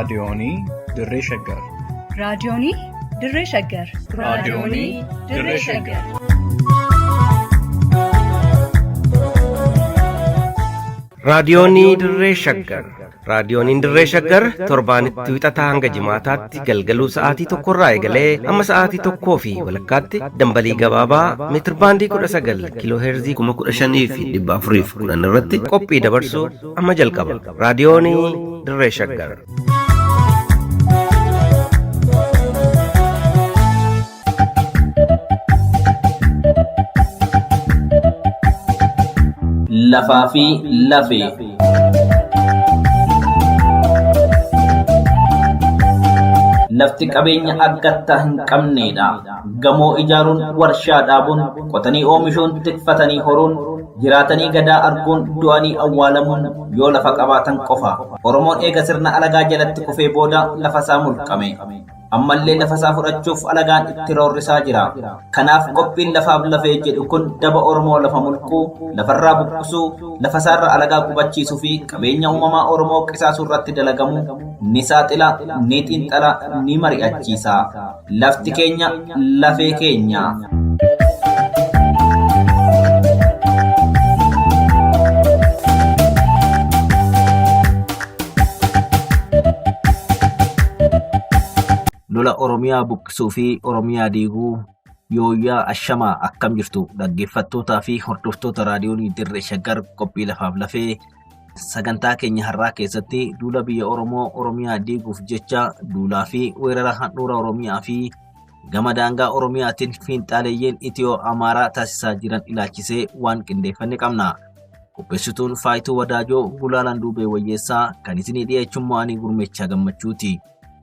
Raadiyoonii Dirree Shaggar. Raadiyoonii Dirree Shaggar. Raadiyoonii Dirree Shaggar. Raadiyoonii Dirree Shaggar. Raadiyooniin Dirree Shaggar torbaanitti wixataa hanga jimaataatti galgaluu sa'aatii tokkorraa eegalee hamma sa'aatii tokkoo fi walakkaatti dambalii gabaabaa meetirbaandii 19 kiiloo heerzii 15,410 irratti qophii dabarsuu amma jalqaba. Raadiyoonii Dirree Shaggar. Lafaa fi lafee. Lafti qabeenya akkattaa hin qabneedha. Gamoo ijaaruun, warshaa dhaabuun, qotanii oomishuun, tikfatanii horuun, jiraatanii gadaa arguun, du'anii awwaalamuun yoo lafa qabaatan qofa. Oromoon eega sirna alagaa jalatti kufee booda lafa isaa mulqame. Ammallee lafa isaa fudhachuuf alagaan itti roorrisaa jira. Kanaaf qophiin lafaaf lafee jedhu kun daba Oromoo lafa mulquu, lafarraa buqqisuu, lafa isaarra alagaa qubachiisuu fi qabeenya uumamaa Oromoo qisaasuu irratti dalagamu ni saaxila, ni xiinxala, ni mari'achiisa. Lafti keenya lafee keenya. Lola Oromiyaa buqqisuu fi Oromiyaa diiguu yooyyaa ashamaa akkam jirtu dhaggeeffattootaa fi hordoftoota raadiyoonii Dirree Shaggar qophii lafaaf lafee sagantaa keenya har'aa keessatti duula biyya Oromoo Oromiyaa diiguuf jecha duulaa fi weerara handhuura Oromiyaa fi gama daangaa Oromiyaatiin fiinxaaleeyyiin Itiyoo Amaaraa taasisaa jiran ilaalchisee waan qindeeffanne qabna. Qopheessituun Faayituu Wadaajoo Gulaalaan Duubee Wayyeessaa kan isinii dhiyeechuun mo'anii gurmeechaa gammachuuti.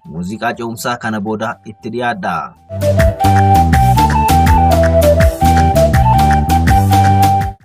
Muuziqaa ce'umsaa kana booda itti dhiyaadha.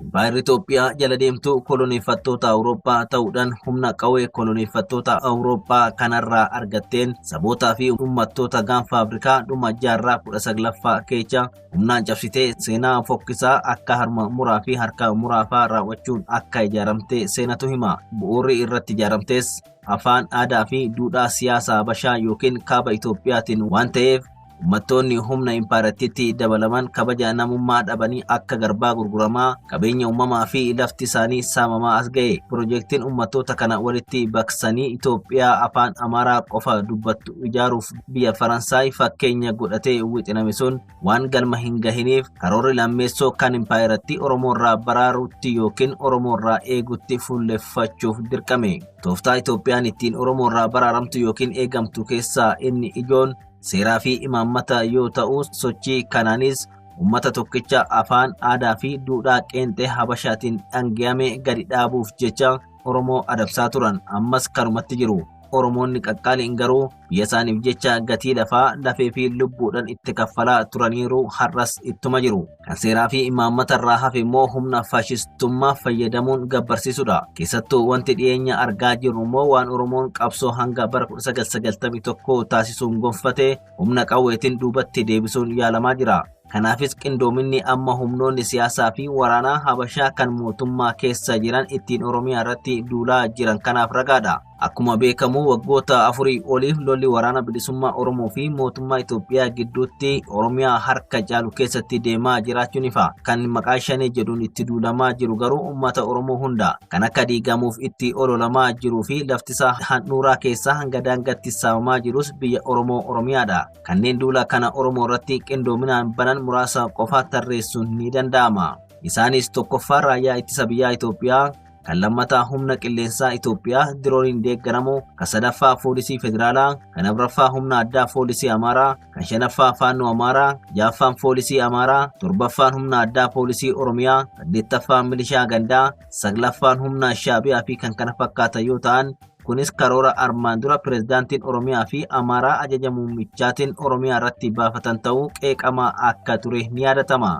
Impaayerri Itoophiyaa jala deemtuu koloneeffattoota Awurooppaa ta'uudhaan humna qawwee koloneeffattoota Awurooppaa kanarraa argatteen sabootaa fi uummattoota gaanfa Afrikaa dhuma jaarraa 19ffaa keessa humnaan cabsitee seenaa fokkisaa akka harma muraa fi harka muraafaa raawwachuun akka ijaaramte seenatu hima. Bu'uurri irratti ijaaramtes afaan aadaa fi duudhaa siyaasa Habashaa yookiin kaaba Itoophiyaatiin waan ta'eef uummattoonni humna impaayeraatti dabalaman kabaja namummaa dhabanii akka garbaa gurguramaa qabeenya uumamaa fi lafti isaanii saamamaa as ga'e. Piroojeektiin uummattoota kana walitti baqsanii Itoophiyaa afaan Amaaraa qofa dubbattu ijaaruuf biyya Faransaay fakkeenya godhatee wixiname sun waan galma hin gahiniif karoorri lammeessoo kan impaayeratti Oromoorraa baraaruutti yookiin Oromoorraa eegutti fuulleffachuuf dirqame. Tooftaa Itoophiyaan ittiin Oromoorraa baraaramtu yookiin eegamtu keessaa inni ijoon seeraa fi imaammata yoo ta'u sochii kanaanis uummata tokkicha afaan aadaa fi duudhaa qeenxee Habashaatiin dhangi'ame gadi dhaabuuf jecha Oromoo adamsaa turan ammas kanumatti jiru. Oromoonni qaqqaaliin garuu biyya isaaniif jecha gatii lafaa lafee fi lubbuudhaan itti kaffalaa turaniiru har'as ittuma jiru. Kan seeraa fi imaammata irraa hafe immoo humna faashistummaa fayyadamuun gabbarsiisudha. Keessattuu wanti dhiyeenya argaa jirru immoo waan Oromoon qabsoo hanga bara 1991 taasisuun gonfate humna qawweetiin duubatti deebisuun yaalamaa jira. Kanaafis qindoominni amma humnoonni siyaasaa fi waraanaa Habashaa kan mootummaa keessa jiran ittiin Oromiyaa irratti duulaa jiran kanaaf ragaadha. Akkuma beekamu waggoota afurii oliif lolli waraana bilisummaa Oromoo fi mootummaa Itoophiyaa gidduutti Oromiyaa harka caalu keessatti deemaa jiraachuun ifa. Kan maqaa shanee jedhuun itti duulamaa jiru garuu uummata Oromoo hunda. Kan akka diigamuuf itti ololamaa jiruu fi laftisaa handhuuraa keessaa hanga daangaatti saamamaa jirus biyya Oromoo Oromiyaadha. Kanneen duula kana Oromoo irratti qindoominaan banan muraasa qofa tarreessuun ni danda'ama. Isaanis tokkoffaa raayyaa ittisa biyyaa Itoophiyaa, kan lammataa humna qilleensaa Itoophiyaa dirooniin deeggaramu, kan sadaffaa poolisii federaalaa, kan afuraffaa humna addaa poolisii Amaaraa, kan shanaffaa faannoo Amaaraa, ja'affaan poolisii Amaaraa, torbaffaan humna addaa poolisii Oromiyaa, saddeettaffaan milishaa gandaa, saglaffaan humna shaabiyaa fi kan kana fakkaatan yoo ta'an kunis karoora armaan dura pirezidaantiin Oromiyaa fi Amaaraa ajaja muummichaatiin Oromiyaa irratti baafatan ta'uu qeeqamaa akka ture ni yaadatama.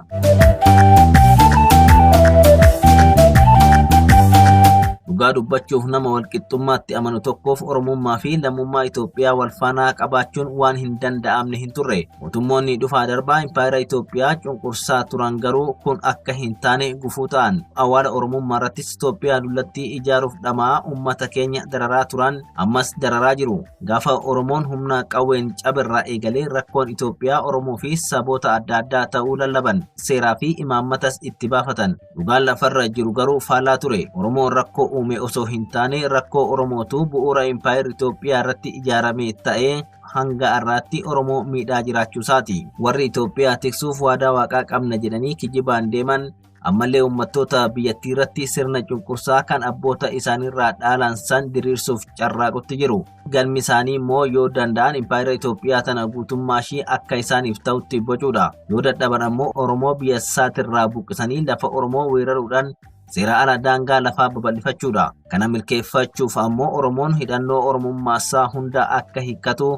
Dhugaa Dhugaa dubbachuuf nama walqixxummaatti amanu tokkoof Oromummaa fi lammummaa Itoophiyaa wal faanaa qabaachuun waan hin danda'amne hin turre. Mootummoonni dhufaa darbaa impaayera Itoophiyaa cunqursaa turan garuu kun akka hin taane gufuu ta'an. Awwaala Oromummaa irrattis Itoophiyaa dullattii ijaaruuf dhama'aa uummata keenya dararaa turan ammas dararaa jiru. Gaafa Oromoon humna qawween cabirraa eegalee rakkoon Itoophiyaa Oromoo fi saboota adda addaa ta'uu lallaban. Seeraa fi imaammatas itti baafatan. Dhugaan lafarra jiru garuu faallaa ture. Oromoon rakkoo uume osoo hin taane rakkoo Oromootu bu'uura impaayera Itoophiyaa irratti ijaarame ta'ee hanga har'aatti Oromoo miidhaa jiraachuusaati. Warri Itoophiyaa tiksuuf waadaa waaqaa qabna jedhanii kijibaan deeman ammallee uummattoota biyyattii irratti sirna cunqursaa kan abboota isaaniirraa dhaalan san diriirsuuf carraaqutti jiru. Galmi isaanii immoo yoo danda'an impaayera Itoophiyaa tana guutummaa ishii akka isaaniif ta'utti bocuudha. Yoo dadhaban ammoo Oromoo biyya isaatirraa buqqisanii lafa Oromoo weeraruudhaan seera ala daangaa lafaa babal'ifachuudha. Kana milkeeffachuuf ammoo Oromoon hidhannoo Oromummaasaa hunda akka hiikkatu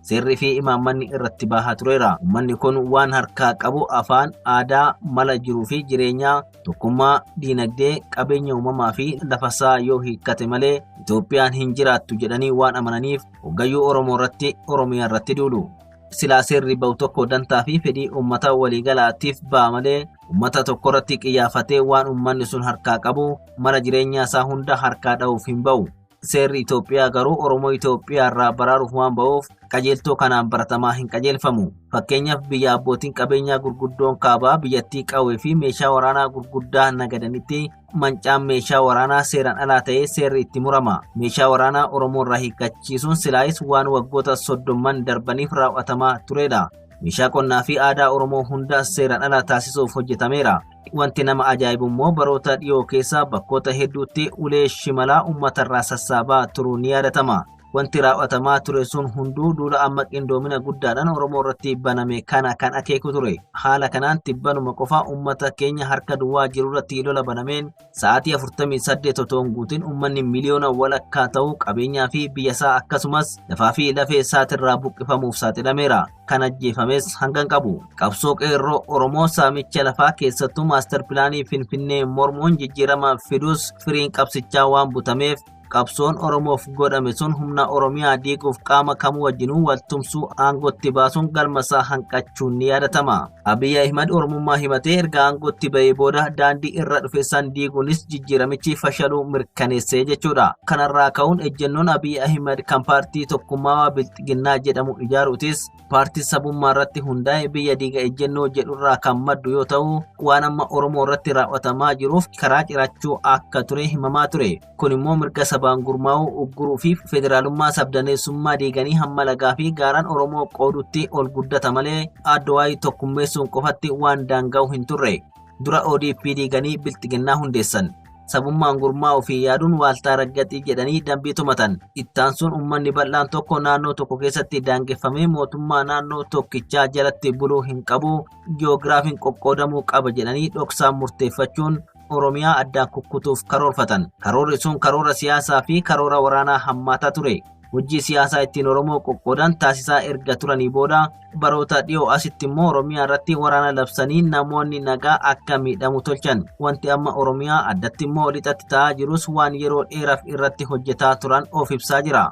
seerri fi imaammanni irratti bahaa tureera. Uummanni kun waan harkaa qabu afaan, aadaa, mala jiruu fi jireenyaa, tokkummaa, diinagdee, qabeenya uumamaa fi lafasaa yoo hiikkate malee Itoophiyaan hin jiraattu jedhanii waan amananiif hoggayyuu Oromoo irratti Oromiyaa irratti duulu. Silaa seerri bahu tokko dantaa fi fedhii uummata waliigalaatiif ba'a malee uummata tokko irratti qiyyaafatee waan uummanni sun harkaa qabu mala jireenyaa isaa hunda harkaa dha'uuf hin bahu. Seerri Itoophiyaa garuu Oromoo Itoophiyaa irraa baraaruuf waan ba'uuf qajeeltoo kanaan baratamaa hin qajeelfamu. Fakkeenyaaf biyya abbootiin qabeenyaa gurguddoon kaabaa biyyattii qawwee fi meeshaa waraanaa gurguddaa nagadanitti mancaan meeshaa waraanaa seeraan alaa ta'ee seerri itti murama. Meeshaa waraanaa Oromoo irraa hiikkachiisuun silaayis waan waggoota 30 darbaniif raawwatamaa turedha. Meeshaa qonnaa fi aadaa Oromoo hunda seeraan alaa taasisuuf hojjetameera. Wanti nama ajaa'ibu immoo baroota dhiyoo keessa bakkoota hedduutti ulee shimalaa uummatarraa sassaabaa turuun ni yaadatama. Wanti raawwatamaa ture sun hunduu duula amma qindoomina guddaadhaan Oromoo irratti baname kana kan akeeku ture. Haala kanaan tibbanuma qofa uummata keenya harka duwwaa jiru irratti lola banameen sa'aatii 48 otoo hin guutin uummanni miliyoona walakkaa ta'u qabeenyaa fi biyya isaa akkasumas lafaa fi lafee isaatirraa buqqifamuuf saaxilameera. Kan ajjeefames hanga hin qabu. Qabsoo qeerroo Oromoo saamicha lafaa keessattuu maastar pilaanii Finfinnee mormuun jijjiirama fidus firiin qabsichaa waan butameef qabsoon Oromoof godhame sun humna Oromiyaa diiguuf qaama kamuu wajjinuu waltumsuu aangootti baasuun galmasaa hanqachuun ni yaadatama. Abiyyi Ahimad Oromummaa himatee erga aangootti ba'ee booda daandii irra dhufe san diiguunis jijjiiramichi fashaluu mirkaneessee jechuudha. Kanarraa ka'uun ejjennoon Abiyyi Ahimad kan paartii tokkummaa Bilxiginnaa jedhamu ijaaruutis paartii sabummaa irratti hundaa'e biyya diiga ejjennoo jedhurraa kan maddu yoo ta'u waan amma Oromoo irratti raawwatamaa jiruuf karaa cirachuu akka ture himamaa ture. Kun immoo mirga sabaan gurmaa'uu ugguruu fi federaalummaa sabdaneessummaa diiganii hamma lagaa fi gaaraan Oromoo qoodutti ol guddata malee adda tokkummeessuun qofatti waan daanga'u hin turre. Dura ODP diiganii Bilxiginnaa hundeessan. Sabummaan gurmaa'uu fi yaaduun waaltaa raggaxii jedhanii dambii tumatan. Ittaansuun uummanni bal'aan tokko naannoo tokko keessatti daangeffamee mootummaa naannoo tokkichaa jalatti buluu hin qabu, ji'oogiraafiin qoqqoodamuu qaba jedhanii dhoksaan murteeffachuun Oromiyaa addaan kukkutuuf karoorfatan. Karoorri sun karoora siyaasaa fi karoora waraanaa hammaataa ture. Hojii siyaasaa ittiin Oromoo qoqqoodan taasisaa erga turanii booda baroota dhiyoo asitti immoo Oromiyaa irratti waraana labsanii namoonni nagaa akka miidhamu tolchan. Wanti amma Oromiyaa addatti immoo lixatti ta'aa jirus waan yeroo dheeraaf irratti hojjetaa turan of ibsaa jira.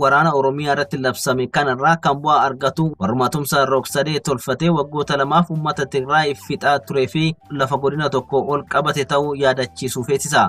Waraana Oromiyaa irratti labsame kanarraa kan bu'aa argatu warruma tumsa rog-sadee tolfatee waggoota lamaaf uummata Tigraay fixaa turee fi lafa godina tokko ol qabate ta'uu yaadachiisuu feesisa.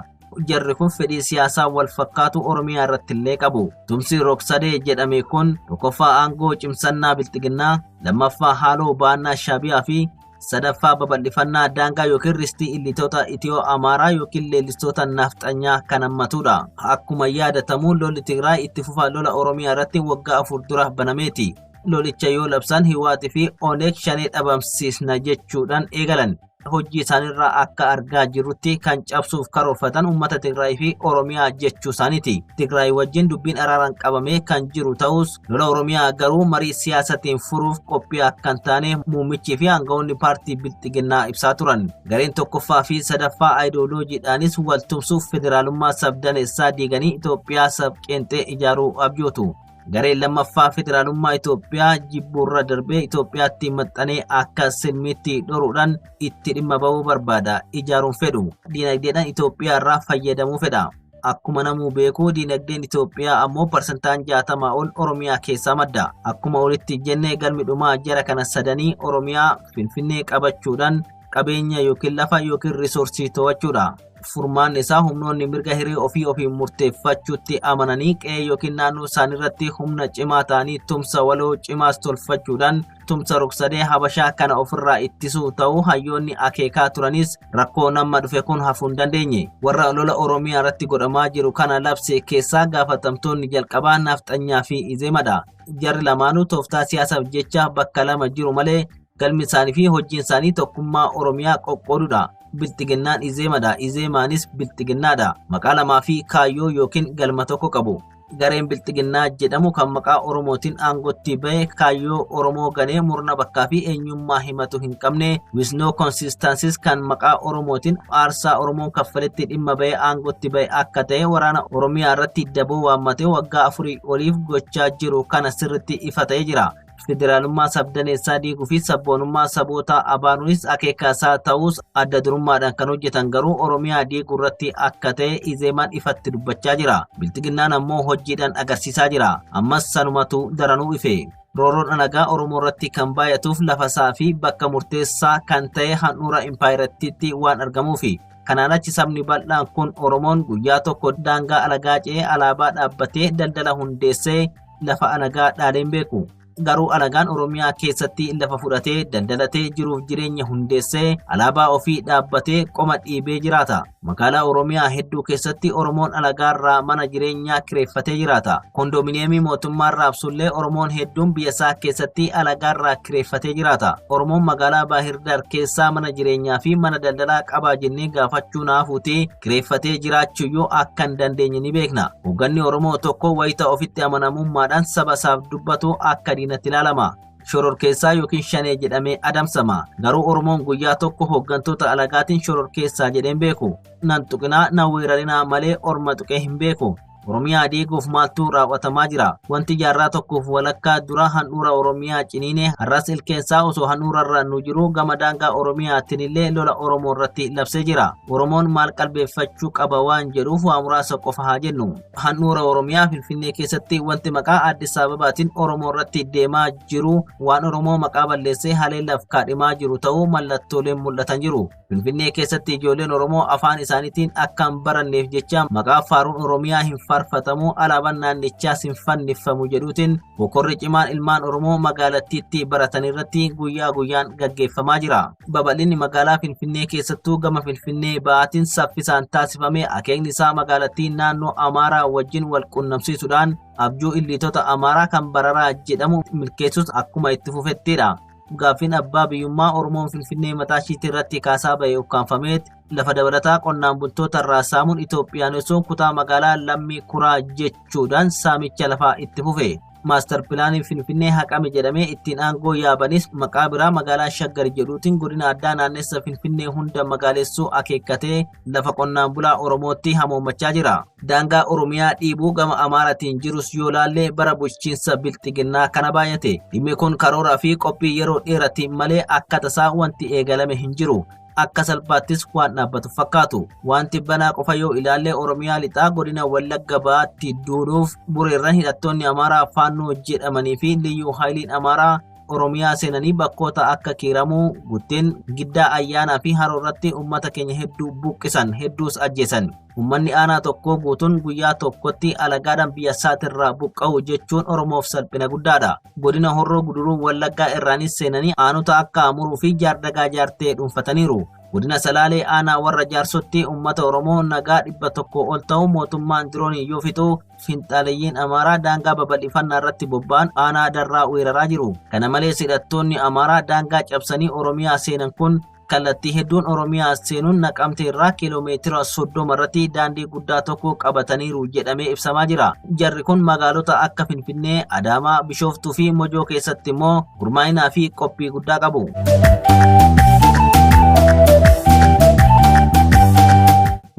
Jarri kun fedhii siyaasaa wal fakkaatu Oromiyaa irratti illee qabu. Tumsi rog-sadee jedhame kun tokkoffaa aangoo cimsannaa Bilxiginnaa, lammaffaa haaloo baannaa Shaabiyaa fi sadaffaa babal'ifannaa daangaa yookiin ristii illitoota Itiyoo Amaaraa yookiin leellistoota naafxanyaa kan hammatudha. Akkuma yaadatamu lolli Tigraay itti fufa lola Oromiyaa irratti waggaa 4 dura banameeti. Lolicha yoo labsan Hiwaatii fi Oneeg shanee dhabamsiisna jechuudhaan eegalan. Hojii isaaniirraa akka argaa jirrutti kan cabsuuf karoorfatan uummata Tigraay fi Oromiyaa jechuu isaaniiti. Tigraay wajjin dubbiin araaraan qabamee kan jiru ta'us lola Oromiyaa garuu marii siyaasatiin furuuf qophii akka hin taane muummichii fi aangawoonni paartii Bilxiginnaa ibsaa turan. Gareen tokkoffaa fi sadaffaa ayidooloojiidhaanis wal tumsuuf federaalummaa sabdaneessaa diiganii Itoophiyaa sabqeenxee ijaaruu abjootu. Gareen lammaffaa federaalummaa Itoophiyaa jibbuurra darbee Itoophiyaatti maxxanee akka silmiitti dhoruudhaan itti dhimma ba'uu barbaada. Ijaaruun fedhu. Diinagdeedhaan Itoophiyaa irraa fayyadamuu fedha. Akkuma namuu beeku diinagdeen Itoophiyaa ammoo parsantaan 60 ol Oromiyaa keessaa madda. Akkuma olitti jenne galmi dhumaa jara kana sadanii Oromiyaa Finfinnee qabachuudhaan qabeenya yookiin lafa yookiin risoorsii to'achuudha. Furmaanni isaa humnoonni mirga hiree ofii ofiin murteeffachuutti amananii qe'ee yookiin naannoo isaaniirratti humna cimaa ta'anii tumsa waloo cimaas tolfachuudhaan tumsa rogsadee Habashaa kana ofirraa ittisuu ta'uu hayyoonni akeekaa turanis rakkoo nama dhufe kun hafuu hin dandeenye. Warra lola Oromiyaa irratti godhamaa jiru kana labse keessaa gaafatamtoonni jalqabaa Nafxanyaa fi Izeemadha. Jarri lamaanuu tooftaa siyaasaaf jecha bakka lama jiru malee galmi isaanii fi hojiin isaanii tokkummaa Oromiyaa qoqqoodudha. Bilxiginnaan Izeemadha. Izeemaanis Bilxiginnaadha. Maqaa lamaa fi kaayyoo yookiin galma tokko qabu. Gareen Bilxiginnaa jedhamu kan maqaa Oromootiin aangootti ba'e kaayyoo Oromoo ganee murna bakkaa fi eenyummaa himatu hin qabne with no consistencies kan maqaa Oromootiin aarsaa Oromoon kaffaletti dhimma ba'e aangootti ba'e akka ta'e waraana Oromiyaa irratti daboo waammatee waggaa 4 oliif gochaa jiru kana sirritti ifa ta'ee jira. Federaalummaa sabdaneessaa diiguu fi sabboonummaa saboota abaanuunis akeeka isaa ta'us adda durummaadhaan kan hojjetan garuu Oromiyaa diiguu irratti akka ta'e Izeemaan ifatti dubbachaa jira. Bilxiginnaan ammoo hojiidhaan agarsiisaa jira. Ammas sanumatu daranuu ife. Roorroon alagaa Oromoo irratti kan baay'atuuf lafa isaa fi bakka murteessaa kan ta'e handhuura impaayirattiitti waan argamuufi. Kanaan achi sabni bal'aan kun Oromoon guyyaa tokko daangaa alagaa ce'ee alaabaa dhaabbatee daldala hundeessee lafa alagaa dhaaleen beeku. Garuu alagaan Oromiyaa keessatti lafa fudhatee daldalatee jiruuf jireenya hundeessee alaabaa ofii dhaabbatee qoma dhiibee jiraata. Magaalaa Oromiyaa hedduu keessatti Oromoon alagaarraa mana jireenyaa kireeffatee jiraata. Kondominiyeemii mootummaan raabsullee Oromoon hedduun biyya isaa keessatti alagaarraa kireeffatee jiraata. Oromoon magaalaa Baahirdaar keessaa mana jireenyaa fi mana daldalaa qabaa jennee gaafachuu naafuuti kireeffatee jiraachuyyuu akka hin dandeenye ni beekna. Hoogganni Oromoo tokko wayita ofitti amanamummaadhaan saba isaaf dubbatu akka diinatti ilaalama. Shororkeessaa yookiin shanee jedhamee adamsama. Garuu Oromoon guyyaa tokko hooggantoota alagaatiin shororkeessaa jedheen beeku. Nan tuqinaa nan weerarinaa malee orma tuqee hin beeku. Oromiyaa diiguuf maaltu raawwatamaa jira? Wanti jaarraa tokkoof walakkaa dura handhuura Oromiyaa ciniine har'as ilkeensaa osoo handhuurarra nu jiru gama daangaa Oromiyaatiin illee lola Oromoo irratti labsee jira. Oromoon maal qalbeeffachuu qaba waan jedhuuf waa muraasa qofa haa jennu. Handhuura Oromiyaa Finfinnee keessatti wanti maqaa Addis Ababaatiin Oromoo irratti deemaa jiru waan Oromoo maqaa balleessee haleellaaf kaadhimaa jiru ta'uu mallattooleen mul'atan jiru. Finfinnee keessatti ijoolleen Oromoo afaan isaaniitiin akka hin baranneef jecha maqaa faaruun Oromiyaa hin faarfatamu alaabaan naannichaas hin fannifamu jedhuutiin bokorri cimaan ilmaan Oromoo magaalattiitti baratan irratti guyyaa guyyaan gaggeeffamaa jira. Babal'inni magaalaa Finfinnee keessattuu gama Finfinnee ba'aatiin saffisaan taasifame akeekni isaa magaalattii naannoo Amaaraa wajjin wal qunnamsiisuudhaan abjuu illiitota Amaaraa kan bararaa jedhamu milkeessus akkuma itti fufettidha. Gaaffiin abbaa biyyummaa Oromoon Finfinnee mataa ishiitti irratti kaasaa ba'e ukkaanfameet lafa dabalataa qonnaan bultoota irraa saamuun Itoophiyaanessuun kutaa magaalaa Lammii Kuraa jechuudhaan saamicha lafaa itti fufe. Maastar pilaaniin Finfinnee haqame jedhamee ittiin aangoo yaabanis maqaa biraa magaalaa Shaggar jedhuutiin godina addaa naannessa Finfinnee hunda magaalessuu akeekkatee lafa qonnaan bulaa Oromootti hamoommachaa jira. Daangaa Oromiyaa dhiibuu gama Amaaraatiin jirus yoo laallee bara bulchiinsa Bilxiginnaa kana baay'ate. Dhimmi kun karooraa fi qophii yeroo dheeraatiin malee akka tasaa wanti eegalame hin jiru. Akka salphaattis waan dhaabbatu fakkaatu. Wanti banaa qofa yoo ilaalle Oromiyaa lixaa godina Wallagga Bahaatti duuluuf bureerran hidhattoonni Amaaraa Faannoo jedhamanii fi Liyyuu Haayiliin Amaaraa Oromiyaa seenanii bakkoota akka Kiiramuu, Guttiin, Giddaa Ayyaanaa fi Haroo irratti uummata keenya hedduu buqqisan, hedduus ajjeesan. Uummanni aanaa tokkoo guutuun guyyaa tokkotti alagaadhaan biyya isaatirraa buqqa'u jechuun Oromoof salphina guddaadha. Godina Horroo Guduruu Wallaggaa irraanis seenanii aanota akka Amuruu fi Jaardagaa Jaartee dhuunfataniiru. Godina Salaalee aanaa warra Jaarsotti uummata Oromoo nagaa 100 ol ta'u mootummaan diroonii yoo fixu finxaaleyyiin Amaaraa daangaa babal'ifannaa irratti bobba'an aanaa Darraa weeraraa jiru. Kana malees hidhattoonni Amaaraa daangaa cabsanii Oromiyaa seenan kun kallattii hedduun Oromiyaa seenuun Naqamtee irraa kiiloomeetira 30 irratti daandii guddaa tokko qabataniiru jedhamee ibsamaa jira. Jarri kun magaalota akka Finfinnee, Adaamaa, Bishooftuu fi Mojoo keessatti immoo gurmaa'inaa fi qophii guddaa qabu.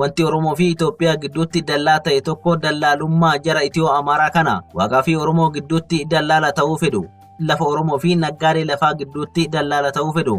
Wanti Oromoo fi Itoophiyaa gidduutti dallaa ta'e tokko dallaalummaa jara Itiyoo Amaaraa kana. Waaqaa fi Oromoo gidduutti dallaala ta'uu fedhu. Lafa Oromoo fi naggaadee lafaa gidduutti dallaala ta'uu fedhu.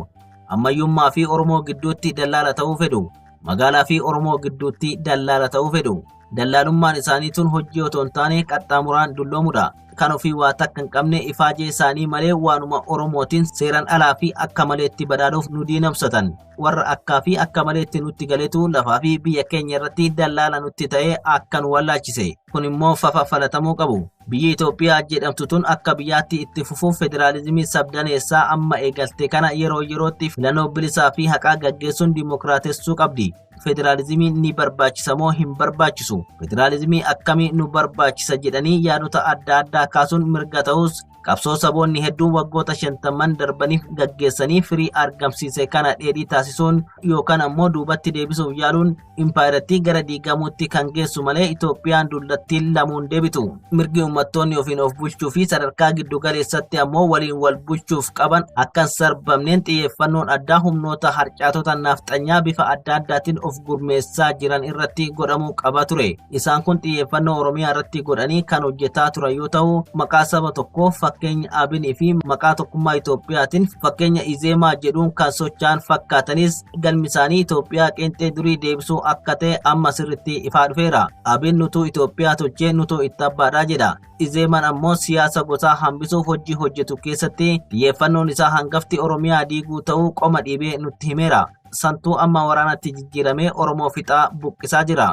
Ammayyummaa fi Oromoo gidduutti dallaala ta'uu fedhu. Magaalaa fi Oromoo gidduutti dallaala ta'uu fedhu. Dallaalummaan isaanii tun hojii otoo hin taane qaxxaamuraan dulloomudha. Kan ofii waa takka hin qabne ifaajee isaanii malee waanuma Oromootiin seeraan alaa fi akka maleetti badhaadhuuf nu diinamsatan. Warra akkaa fi akka maleetti nutti galetu lafaa fi biyya keenya irratti dallaala nutti ta'ee akka nu wallaachise. Kun immoo fafa falatamuu qabu. Biyyi Itoophiyaa jedhamtu tun akka biyyaatti itti fufuuf federaalizimii sabdaneessaa amma eegalte kana yeroo yerootti filannoo bilisaa fi haqaa gaggeessuun dimookiraatessuu qabdi. Federaalizimiin ni barbaachisa moo hin barbaachisu? Federaalizimii akkamii nu barbaachisa jedhanii yaadota adda addaa kaasuun mirga ta'us qabsoo saboonni hedduun waggoota 50 darbaniif gaggeessanii firii argamsiise kana dheedhii taasisuun yookaan ammoo duubatti deebisuuf yaaluun impaayirattii gara diigamuutti kan geessu malee Itoophiyaan dullattiin lamuun deebitu. Mirgi uummattoonni ofiin of bulchuu fi sadarkaa giddu galeessatti ammoo waliin wal bulchuuf qaban akka hin sarbamneen xiyyeeffannoon addaa humnoota harcaatota naafxanyaa bifa adda addaatiin of gurmeessaa jiran irratti godhamuu qaba ture. Isaan kun xiyyeeffannoo Oromiyaa irratti godhanii kan hojjetaa turan yoo ta'u, maqaa saba tokkoo fakkeenya Abinii fi maqaa tokkummaa Itoophiyaatiin fakkeenya Izeemaa jedhuun kan socho'an fakkaatanis galmi isaanii Itoophiyaa qeenxee durii deebisuu akka ta'e amma sirriitti ifaa dhufeera. Abin nutuu Itoophiyaa tolchee nutuu itti abbaadhaa jedha. Izeemaan ammoo siyaasa gosaa hambisuuf hojii hojjetu keessatti xiyyeeffannoon isaa hangafti Oromiyaa diiguu ta'uu qoma dhiibee nutti himeera. Santuu amma waraanatti jijjiiramee Oromoo fixaa buqqisaa jira.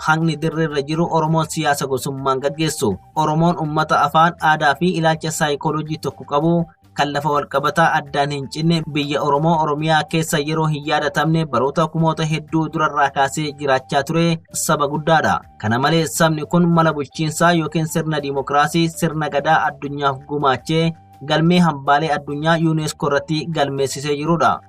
Haqni dirreerra jiru Oromoon siyaasa gosummaan gaggeessu. Oromoon uummata afaan, aadaa fi ilaalcha saayikooloojii tokko qabu kan lafa walqabataa addaan hin cinne biyya Oromoo Oromiyaa keessa yeroo hin yaadatamne baroota kumoota hedduu durarraa kaasee jiraachaa ture saba guddaadha. Kana malee sabni kun mala bulchiinsaa yookiin sirna dimookiraasii sirna gadaa addunyaaf gumaachee galmee hambaalee addunyaa UNESCO irratti galmeessisee jirudha.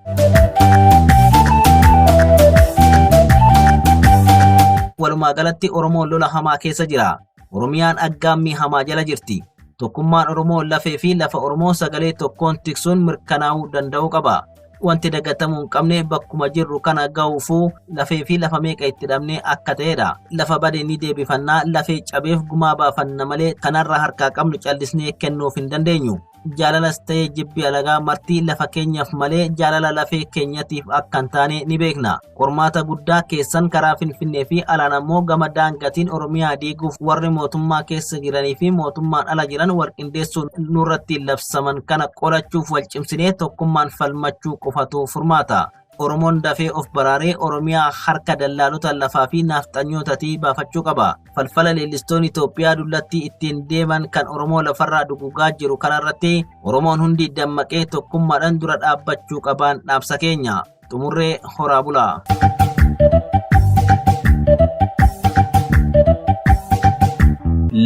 Walumaa galatti Oromoon lola hamaa keessa jira. Oromiyaan aggaammii hamaa jala jirti. Tokkummaan Oromoo lafee fi lafa Oromoo sagalee tokkoon tiksuun mirkanaa'uu danda'uu qaba. Wanti dagatamuu hin qabne bakkuma jirru kana ga'uufuu lafee fi lafa meeqa itti dhabne akka ta'edha. Lafa bade ni deebifannaa, lafee cabeef gumaa baafanna malee kanarraa harkaa qabnu callisnee kennuuf hin dandeenyu. Jaalalas ta'ee jibbi alagaa marti lafa keenyaaf malee jaalala lafee keenyatiif akka hin taane ni beekna. Qormaata guddaa keessan karaa Finfinnee fi alaan ammoo gama daangaatiin Oromiyaa diiguuf warri mootummaa keessa jiranii fi mootummaan ala jiran wal qindeessuun nurratti labsaman kana qolachuuf wal cimsinee tokkummaan falmachuu qofatu furmaata. Oromoon dafee of baraaree Oromiyaa harka dallaalota lafaa fi naafxanyootaatii baafachuu qaba. Falfala leellistoonni Itoophiyaa dullatti ittiin deeman kan Oromoo lafarraa dugugaa jiru kanarratti Oromoon hundi dammaqee tokkummaadhaan dura dhaabbachuu qabaan dhaamsa keenya. Xumurree horaa bulaa.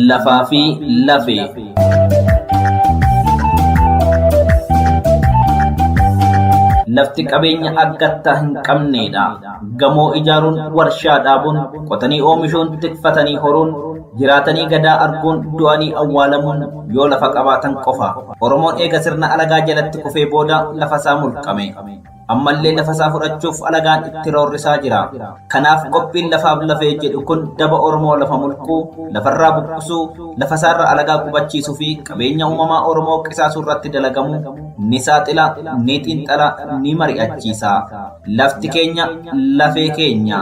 Lafaa fi lafee. Lafti qabeenya akkattaa hin qabneedha. Gamoo ijaaruun, warshaa dhaabuun, qotanii oomishuun, tikfatanii horuun, jiraatanii gadaa arguun, du'anii awwaalamuun yoo lafa qabaatan qofa. Oromoon eega sirna alagaa jalatti kufee booda lafa isaa mulqame. Ammallee lafa isaa fudhachuuf alagaan itti roorrisaa jira. Kanaaf qophiin lafaaf lafee jedhu kun daba Oromoo lafa mulquu, lafarraa buqqisuu, lafa isaarra alagaa qubachiisuu fi qabeenya uumamaa Oromoo qisaasuu irratti dalagamu ni saaxila, ni xiinxala, ni mari'achiisa. Lafti keenya lafee keenya.